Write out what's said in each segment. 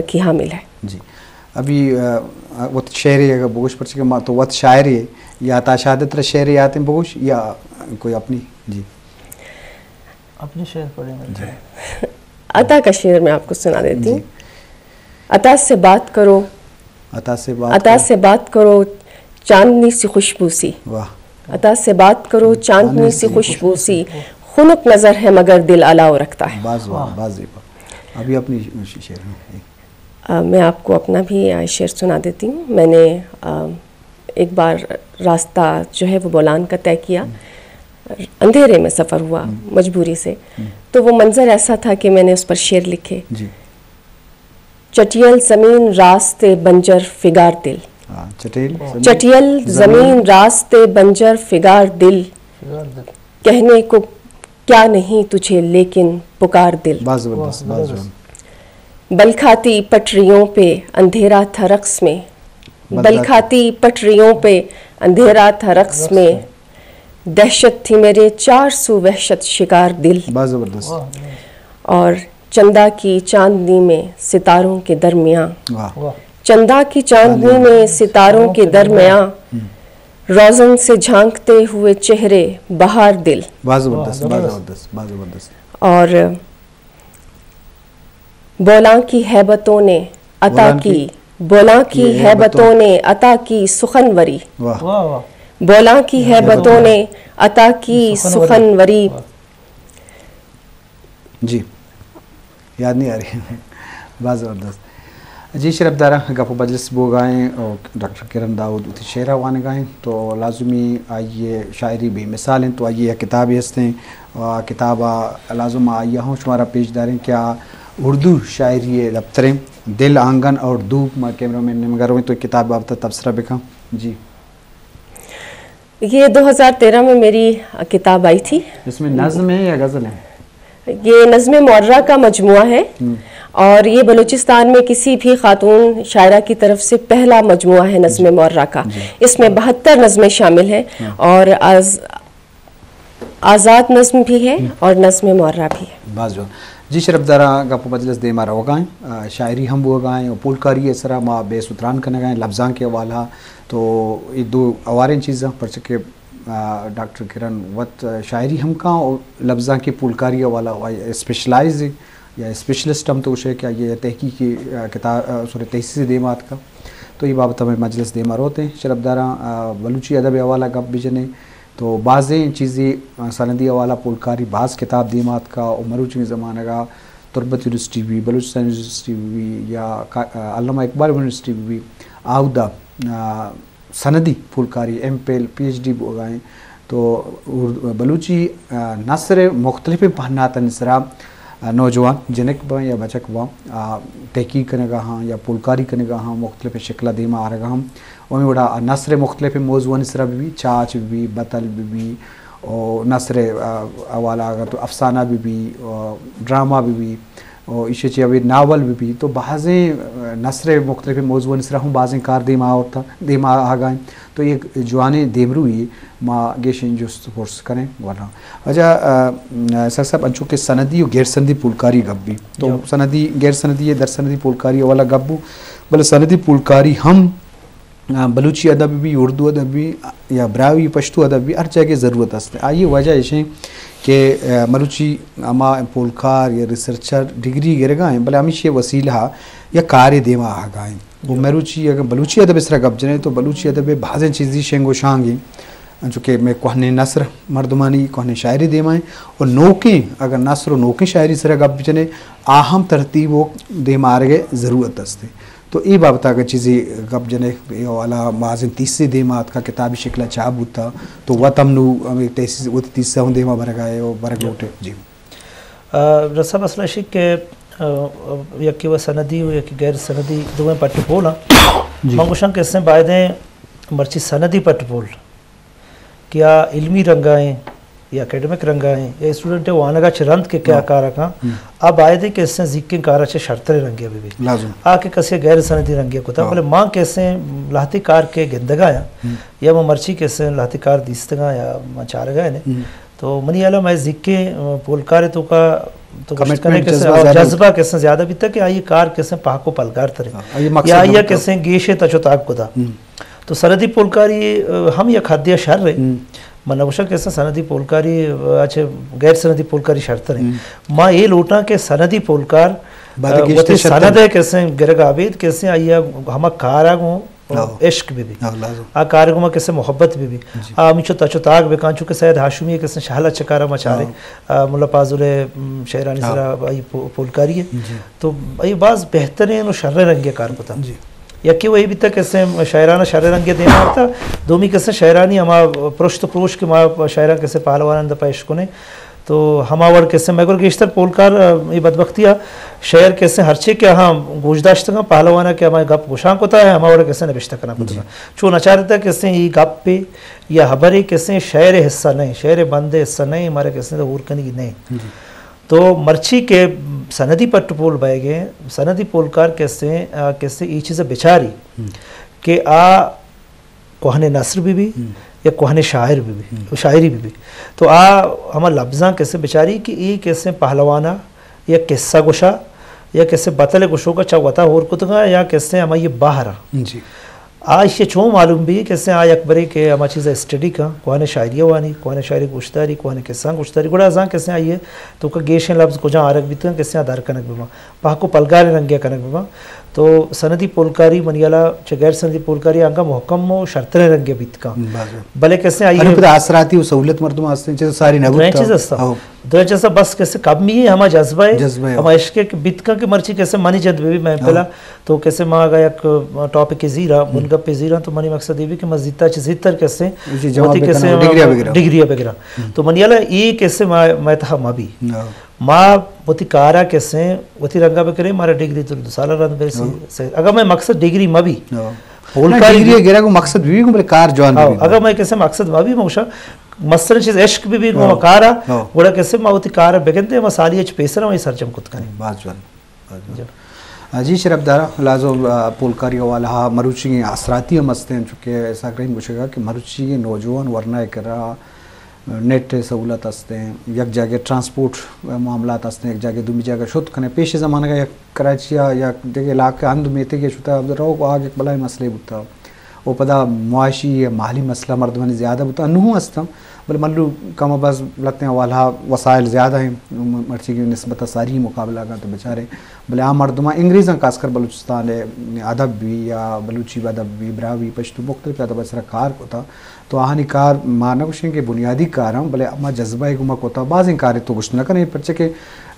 کی حامل ہے۔ جی۔ ابھی، آ، آ، وت شعرے اگر بگوش، پرچہ کہ ما تو وت شاعرے، یا عطا شہادت را شعرے آتے ہیں بگوش، یا کوئی اپنی؟ جی۔ اپنے شعر پڑھیں گے۔ جی۔ عطا کا شعر میں آپ کو سنا دیتی ہوں۔ جی۔ عطا سے بات کرو، عطا سے بات عطا کرو۔ سے بات کرو، چاندنی سی خوشبو سی۔ واہ۔ عطا سے بات کرو، چاندنی سی خوشبو سی۔ خنک نظر ہے مگر دل الاؤ رکھتا ہے۔ باز واہ، باز زیبا۔ ابھی اپنی ش-، شعر میں۔ آ، میں آپ کو اپنا بھی، آ، شعر سنا دیتی ہوں۔ میں نے، آ، ایک بار راستہ جو ہے وہ بولان کا طے کیا۔ اندھیرے میں سفر ہوا، مجبوری سے۔ تو وہ منظر ایسا تھا کہ میں نے اس پر شعر لکھے۔ جی۔ چٹیل زمین راست بنجر فگار دل۔ ہاں، چٹیل زمین۔ چٹیل زمین راست بنجر فگار دل۔ فگار دل۔ کہنے کو کیا نہیں تجھے لیکن پکار دل۔ باز زبردست، واہ، باز زبردست۔ جوان۔ بل کھاتی پٹریوں پہ اندھیرا تھا رقص میں۔ بل بل کھاتی۔ کھاتی پٹریوں پہ اندھیرا تھا رقص رقص میں۔ میں۔ دہشت تھی میرے چار سو وحشت شکار دل۔ باز زبردست۔ واہ۔ اور چندا کی چاندنی میں ستاروں کے درمیان۔ واہ۔ واہ۔ چندا کی چاندنی میں ستاروں کے درمیان۔ ہم۔ روزن سے جھانکتے ہوئے چہرے بہار دل۔ باز زبردست، واہ، باز زبردست۔ زبردست، باز زبردست۔ اور بولاں کی ہیبتوں نے عطا بولاں کی، کی بولاں کی یہ ہیبتوں ہیبتوں نے عطا کی سخنوری۔ واہ۔ واہ، واہ۔ بولاں کی ہیبتوں نے عطا کی سخنوری۔ سخنوری۔ واہ۔ جی، یاد نہیں آ رہی۔ باز زبردست۔ جی شرپ دارا، گپ و مجلس بوگائیں اور ڈاکٹر کرن داؤد وتی شعرا وانگائیں تو لازمی آئیے شاعری بے مثال ہیں، تو آئیے یک کتابے ہستیں، آ، کتاب آ لازم آئی ہوں شمارا پیش داریں کہ آ اردو شاعری دپتریں دل آنگن اور دھوپ۔ ما کیمرہ مین نمگا رویں تو کتاب بابت تبصرہ بکن۔ جی۔ یہ دو ہزار تیرہ میں میری کتاب آئی تھی۔ اس میں نظم ہے یا غزل ہے؟ یہ نظم معرہ کا مجموعہ ہے ہم۔ اور یہ بلوچستان میں کسی بھی خاتون شاعرہ کی طرف سے پہلا مجموعہ ہے نظم جی۔ معرہ کا۔ جی۔ اس میں بہتر نظمیں شامل ہیں ہاں۔ اور آز-، آزاد نظم بھی ہے ہم۔ اور نظم معرہ بھی ہے۔ باز جوان۔ جی شرپ دارا، گپ و مجلس دیما روگائیں، آ، شاعری ہم بوگائیں اور پولکاری سرا ما بحث و تران کنگائیں، لبزانک کے حوالہ تو یہ دو اواریں چیزاں، پرچہ کہ آ، ڈاکٹر کرن وت شاعری ہم کاں و لبزانکی پولکاری والا و اسپیشلائز یا اسپیشلسٹ ہم تو گوشے کہ آئی تحقیقی، آ، کتاب، آ، سورے تحصیص دیما آتکا۔ تو یہ بابت ہمیں مجلس دیما روتے ہیں۔ شرپ داراں، آ، بلوچی ادب حوالہ گپ بجنے تو بازیں چیزیں، آ، سندی حوالہ پولکاری باز کتاب دیما آتکا و مروچی زمانگا تربت یونیورسٹی بھی، بلوچستان یونیورسٹی بھی یا کا-، آ، علامہ اقبال یونیورسٹی بھی آودا، آ، سندی پولکاری، ایم فل، پی ایچ ڈی بوگائیں تو اردو، بلوچی، آ، نثر مختلف پہناتن سرا، آ، نوجوان جنک باں یا بچک باں، آ، تحقیق کنگا ہاں یا پولکاری کنگا ہاں، مختلف شکل دیما آرگا ہاں۔ و ہمیں وڑا نثر مختلف موضوعانی سرا بھی، چاچ بھی، بتل بھی، او نثر، آ، حوالہ اگر تو افسانہ بھی، او ڈرامہ بھی، او ایشی چی ابھی ناول بھی، تو بازیں، آ، نثر مختلف موضوعانی سرا ہم بازیں کار دیما آورتا، دیما آگائیں۔ تو یک جوانیں دیمروئی ما گیشیں جست پرس کنیں ورناں۔ واجہ، آ، سر صاحب، انچو کہ سندی و غیر سندی پولکاری گپ بھی۔ تو سندی، غیر سندی یا در سندی پولکاری والا گپ بو، بلے سندی پولکاری ہم، آ، بلوچی ادب بھی، اردو ادب بھی یا براہوئی پشتو ادب بھی ہر جاگہ ضرورت است۔ آئی وجہ ایشیں کہ، آ، مروچی ہما پولکار یا ریسرچر ڈگری گرگا ہیں، بلے ہمیشی وسیلہ یا کارے دیما آگا ہیں۔ گوں مروچی اگر بلوچی ادب سرا گپ جنیں تو بلوچی ادب بازیں چیزی شنگ و شانگ ہیں، انچو کہ میں کوہنیں نثر مردمانی، کوہنیں شاعری دیما ہیں، اور نوکیں اگر نثر و نوکیں شاعری سرا گپ جنیں، آ ہم ترتیب و دیما آرگے ضرورت است۔ تو اے بابت اگر چیزی گپ جنیں، اے والا بازیں تیسے دیما آتکا کتابی شکلا چاپ بوتا، تو وت ہم نو ہمیں تیسے، وت تیسا ہم دیما برگا ہے و برگ لوٹے۔ جی۔ آ، رسا مسئلہ شی کہ، آ، یکی و سندی و یکی غیر سندی دوئیں پٹ پول ہیں۔ جی۔ من گوشاں کہ اس میں بایدیں مرچی سندی پٹ پول کہ آ علمی رنگا ہیں یا اکیڈمک رنگا ہیں یا اسٹوڈنٹ وانگا چہ رند کہ کیا ہاں۔ کار کاں، ہم۔ آ بایدیں کہ اس میں زیکیں کارا چہ شرتر رنگے بھی بھی۔ لازم۔ آ کہ کسی غیر سندی رنگے کتا، ہاں۔ بلے ماں کہ اس میں لہتی کار کے گندگا ہیں، ہم۔ یا ماں مرچی کہ اس میں لہتی کار دیستگا یا ماں چارگا ہیں۔ ہم۔ تو منی حیالا مئے زیکیں، آ، پولکارے توکا تو گوشت کمٹمنٹ، کنے کہ جذبہ سے زیادہ جذبہ کہ سے زیادہ بیتا کہ آئی کار کہ سے پاک و پلگار ترے۔ ہاں، آئی مقصد یا آئی نبوتا۔ کہ سے گیشے تچ و تاک کتا۔ ہم۔ تو سندی پولکاری، آ، ہم یک حدے شر ہے۔ ہم۔ من نہ گوشاں کہ سے سندی پولکاری، آ، اچھے غیر سندی پولکاری شرتر ہے۔ ہم۔ ما اے لوٹاں کہ سندی پولکار، بلے آ، گیشتر وتی شرتر سند ہے۔ ہے کہ سے گرگ آبید کہ سے آئی ہما کارا گوں ہاں۔ عشق بہ بی۔ ہاں، لازم۔ آ کار گوما کسے محبت بہ بی۔ جی۔ آ ہمینچو تچ و تاک بکن، چونکہ سید ہاشمی کسے شہلا چکارا مچارے۔ ہاں۔ آ، ملا پازل ءِ، م، شعرانی ہاں۔ سرا آئی پو-، پولکاری ہے۔ جی۔ تو آئی باز بہترین و شریں رنگے کار کتا۔ جی۔ یکی وہی بیتا کسے شاعرانہ شریں رنگے دیما آتا، دومی کسے شاعرانی ہما پرشت و پروش کہ ما شاعران کسے پہلوانان دپا عشق کنے۔ تو ہما وڑ کسے مگر گیشتر پولکار، آ، اے بدبختی آ شعر کسے ہرچے کہ ہاں گوش داشتگاں پہلوانا کہ ہما گپ گوشان کتا ہے، ہما وڑ کسے نبشتہ کنان کتگاں۔ جی۔ چو نچارتا کسے ای گپ پہ یا ہبرے کسے شعر حصہ نہیں، شعر بند حصہ نہیں، ہمارا کسے تو اور کنگی نہیں۔ جی۔ تو مرچی کہ سندی پٹ پول بئیگے، سندی پولکار کسے، آ، کسے ای چیز بچاری ہم۔ کہ آ کوہن نثر بہ بی ہم۔ یا کوہن شاعر بہ بی، ہم۔ شاعری بہ بی۔ تو آ ہما لبزاں کسے بچاری کہ اے کسے پہلوانا یا قصہ گوشا یا کسے بتل گوشوکا چا وتا ہور کتگا یا کسے ہما یہ بہرا۔ جی۔ آ ایشی چون معلوم بی کسے آ یک برے کہ ہما چیز اسٹڈی کن، کوہن شاعری وانی، کوہن شاعری گوشداری، کوہن قصہ گوشداری، گڑا زان کسے آئیے تو کہ گیشیں لبز کجا آرگ بیتگن کسے آ در کنگ ببن۔ پہک و پلگاریں رنگے کنگ بباں، تو سندی پولکاری منی ہیالا چہ غیر سندی پولکاری آنگا محکم و شرتریں رنگے بیت کن۔ بازو۔ بلے کسے آئی انو پدا آسراتی و سہولت مردم ہستیں، چیز ساری نہ دریں بوتا۔ چیز ہستا۔ ہو۔ دریں چیز ہستا، بس کسے کمی ہے، ہما جذبہ ہے، جذبہ ہے۔ ہما عشق ہے کہ بیت کن کہ مرچی کسے منی جند بہ بی محفلا، ہو۔ تو کسے ما اگا یک ٹاپک زیرا، ہم۔ بنگپ زیرا، تو منی مقصد یہ بھی کہ مزیتا چیز زیتر کسے جی، جواب وتی بکن، کسے ڈگری بگرا۔ ڈگری بگرا۔ ہم۔ تو منی ہیالا یہ کسے ما، ما تہا مبی۔ ہو۔ ما وتی کارا کسیں وتی رنگا بکنیں، مارا ڈگری تو دو سال رند برسی۔ ہاں۔ سے-، اگر میں مقصد ڈگری مبی، ہاں۔ پولکاری نہ، ڈگری گرگ و مقصد بھی، بلے کار جوان ہاں، بھی۔ اگر میں کسے مقصد مبی، موشا مستر چیز عشق بھی بھی، ہاں۔ کارا، ہاں۔ گڑا کسے ما وتی کارا بگندے، ما سالی اچ پیسر ہم سرجم کت کنیں۔ باز جوان، باز جوان۔ جی۔ آ، جی شرف دارا، لازو، آ، پولکاری حوالہ ہا مروچی آسراتی ہم ہستیں، چونکہ اسحاق رحیم گوشگا کہ مروچی نوجوان ورنا کرا نیٹ ءِ سہولت است ایں، یک جاگہ ٹرانسپورٹ ءِ معاملات است ایں، یک جاگہ دومی جاگہ شت کنے۔ پیش زمانگ ءَ یک کراچی ءَ یک دگہ علاقہ ہند میتگ ءَ شتہ روگ آگ یک بلاہیں مسئلے بوتہ۔ و پدا معاشی یا مالی مسئلہ مردمانی زیادہ بوتہ، انوں ہستم، بلے ملو کم و بز لتیں حوالہ وسائل زیادہ ہیں، مرچی کی نسبت ساری مقابلہ کا تو بچارے۔ بلے آ مردماں انگریزاں خاص کر بلوچستان ءِ ادب بھی یا بلوچی ادب بھی، براہوئی، پشتو، مختلف ادب ءِ سرا کار کتہ۔ تو آہانی کار ما نہ گوشیں کہ بنیادی کار ہم، بلے ہما جذبہ ءِ گوما کتہ۔ بازیں کارے تو گوشت نہ کنے، پرچہ کہ،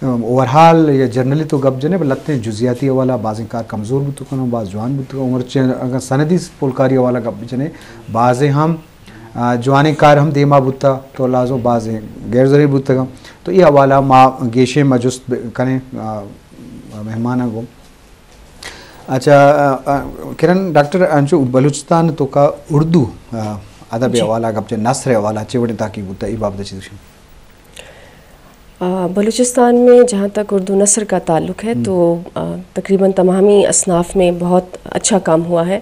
ام، اوورہال یا جنرلی تو گپ جنے، بلے لتیں جزیاتی حوالہ بازیں کار کمزور بوت کنوں، باز جوان بوت کنوں۔ مرچی اگر سندی پولکاری حوالہ گپ جنے، بازیں ہم، آ، جوانیں کار ہم دیما بوتہ، تو لازم بازیں غیر ضروری بوتگاں۔ تو اے حوالہ ما گیشیں ما جست ب-، کنیں، آ، مہماناں گوں۔ اچھا، آ، آ، کرن ڈاکٹر، انچو بلوچستان تو کا اردو، آ، ادب جی۔ حوالہ گپ چہ نثر حوالہ چے وڑیں تحقیق بوتا، ای بابت چیز شن؟ آ، بلوچستان میں جہاں تک اردو نثر کا تعلق ہے، ہم۔ تو، آ، تقریباً تمامی اصناف میں بہت اچھا کام ہوا ہے۔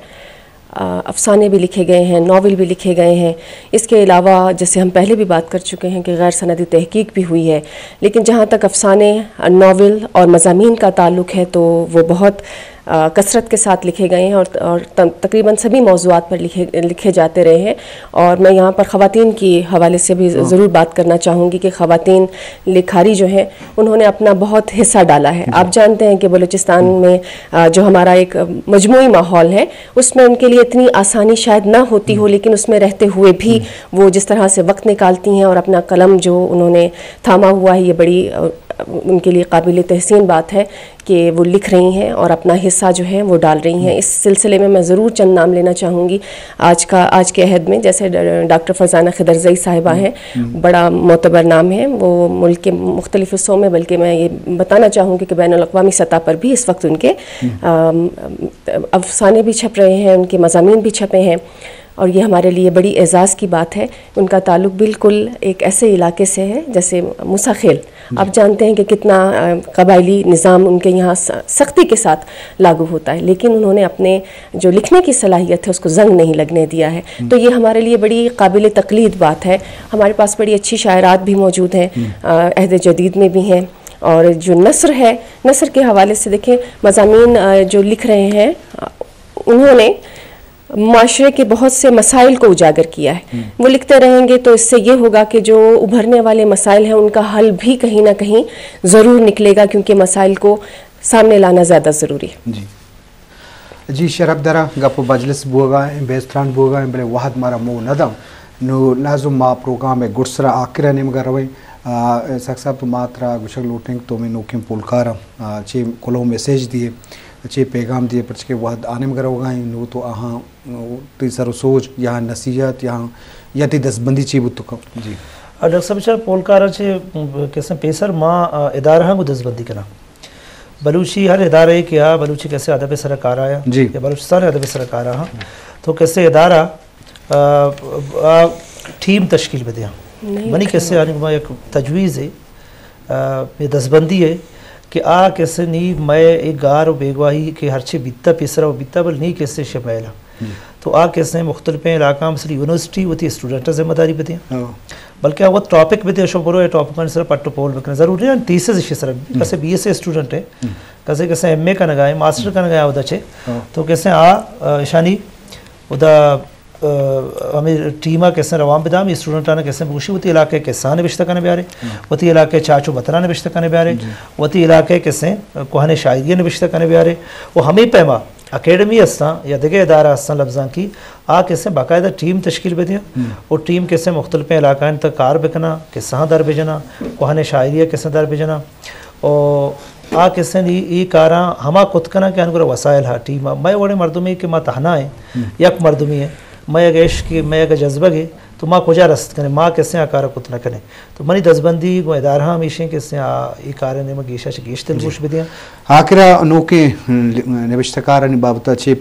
آ، افسانے بھی لکھے گئے ہیں، ناول بھی لکھے گئے ہیں۔ اس کے علاوہ، جیسے ہم پہلے بھی بات کر چکے ہیں کہ غیر سندی تحقیق بھی ہوئی ہے، لیکن جہاں تک افسانے، ناول اور مضامین کا تعلق ہے، تو وہ بہت، آ، کثرت کے ساتھ لکھے گئے ہیں اور، اور ت-، تقریباً سبھی موضوعات پر لکھے، لکھے جاتے رہے ہیں۔ اور میں یہاں پر خواتین کی حوالے سے بھی ز-، ہاں۔ ضرور بات کرنا چاہوں گی کہ خواتین لکھاری جو ہیں، انہوں نے اپنا بہت حصہ ڈالا ہے۔ جی۔ آپ جانتے ہیں کہ بلوچستان ہم۔ میں، آ، جو ہمارا ایک مجموعی ماحول ہے، اس میں ان کے لیے اتنی آسانی شاید نہ ہوتی ہو، ہم۔ لیکن اس میں رہتے ہوئے بھی ہم۔ وہ جس طرح سے وقت نکالتی ہیں اور اپنا قلم جو انہوں نے تھاما ہوا ہے، یہ بڑی، آ، ان کے لیے قابل تحسین بات ہے کہ وہ لکھ رہی ہیں اور اپنا حصہ جو ہے وہ ڈال رہی ہیں۔ ہم۔ اس سلسلے میں میں ضرور چند نام لینا چاہوں گی۔ آج کا، آج کے عہد میں جیسے ڈا-، ڈاکٹر فرزانہ خدرزئی صاحبہ ہم۔ ہیں، ہم۔ بڑا معتبر نام ہے، وہ ملک کے مختلف حصوں میں، بلکہ میں یہ بتانا چاہوں گی کہ بین الاقوامی سطح پر بھی اس وقت ان کے، ہم۔ آم، افسانے بھی چھپ رہے ہیں، ان کے مضامین بھی چھپے ہیں اور یہ ہمارے لیے بڑی اعزاز کی بات ہے۔ ان کا تعلق بالکل ایک ایسے علاقے سے ہے جیسے موسیٰ خیل۔ جی۔ آپ جانتے ہیں کہ کتنا، آ، قبائلی نظام ان کے یہاں س-، سختی کے ساتھ لاگو ہوتا ہے، لیکن انہوں نے اپنے جو لکھنے کی صلاحیت ہے، اس کو زنگ نہیں لگنے دیا ہے۔ ہم۔ تو یہ ہمارے لیے بڑی قابل تقلید بات ہے۔ ہمارے پاس بڑی اچھی شاعرات بھی موجود ہیں، ہم۔ آ، عہد جدید میں بھی ہیں۔ اور جو نثر ہے، نثر کے حوالے سے دیکھیں، مضامین جو لکھ رہے ہیں، انہوں نے معاشرے کے بہت سے مسائل کو اجاگر کیا ہے۔ وہ لکھتے رہیں گے تو اس سے یہ ہوگا کہ جو ابھرنے والے مسائل ہیں ان کا حل بھی کہیں نہ کہیں ضرور نکلے گا، کیونکہ مسائل کو سامنے لانا زیادہ ضروری ہے۔ جی، شرپ درا گپ و مجلس بوگا ہیں، بیستران بوگا ہیں، بلے وہد مارا مو نہ داں۔ نو لازم ما پروگرام گڈسرا آخرا نیمگا رویں۔ سک صاحب، ما ترا گوشگ لوٹیں کہ تو میں نوکیں پولکار، چے کلو میسج دیے، چے پیغام دیے، پرچکہ وہد آنیمگا روگا ہیں، نو تو آہاں تئی سر و سوج یا نصیحت یا یا تئی دستبندی چی بوت کن؟ جی۔ ڈاکٹر صاحب، چہ پولکارا چہ کسے پیسر ما ادارہاں گو دستبندی کناں۔ بلوچی ہر ادارہ کہ آ بلوچی کسے ادب سر کار آیا، جی، یا بلوچستان ادب سر کار آ، تو کسے ادارہ ٹیم تشکیل بدیاں۔ منی کسے آنی ما یک تجویز ہے، یہ دستبندی ہے کہ آ کسے نی مئے ایک گار و بیگواہی کہ ہرچے بیتا پیسرا و بیتا، بل نی کسے شمائلا۔ تو آ کسے مختلفیں علاقہ، مثل یونیورسٹی وتی اسٹوڈنٹ ذمہ داری بدیاں۔ بلکہ آ وت ٹاپک بدے، شو برو اے ٹاپک سر پٹ و پول بکنے۔ ضروری نہ تھیسس اشی سر، کسے بی ایس سی اسٹوڈنٹ ہے، کسے کسے ایم اے کنگا ہے، ماسٹر کنگا ہے، اودا چے۔ تو کسے آ، اشانی اودا ہمیں ٹیم ء کسے روان بداں، ہمیں اسٹوڈنٹاں کسے بگوشی وتی علاقے کساں نبشتہ کنے بیارے، وتی علاقے چاچو بتراں نبشتہ کنے بیارے، وتی علاقے کسے کوہنے شاعری نبشتہ کنے بیارے۔ و ہمیں پیما اکیڈمی ہستاں یا دگہ ادارہ ہستاں لبزانکی، آ کسے باقاعدہ ٹیم تشکیل بدیاں و ٹیم کسے مختلفیں علاقہ تک کار بکناں، کساں در بجناں، کوہنے شاعری کسے در بجناں۔ و آ کسے نی ای کاراں ہما کت کناں کہ آنگرا وسائل ہا ٹیم ء۔ مئے وڑیں مردمے کہ ما تہنا ایں، یک مردمے ایں، مئے اگہ عشق، مئے اگہ جذبگ ہے، تو ما کجا رست کنیں؟ ما کسے آ کارا کت نہ کنیں۔ تو منی دزبندی گوں ادارہاں ہمیشیں کہ کسے آ ای کارے نیمہ گیشا چہ گیش دلگوش بدیاں۔ آخرا نوکیں نبشتہ کارانی بابتا چے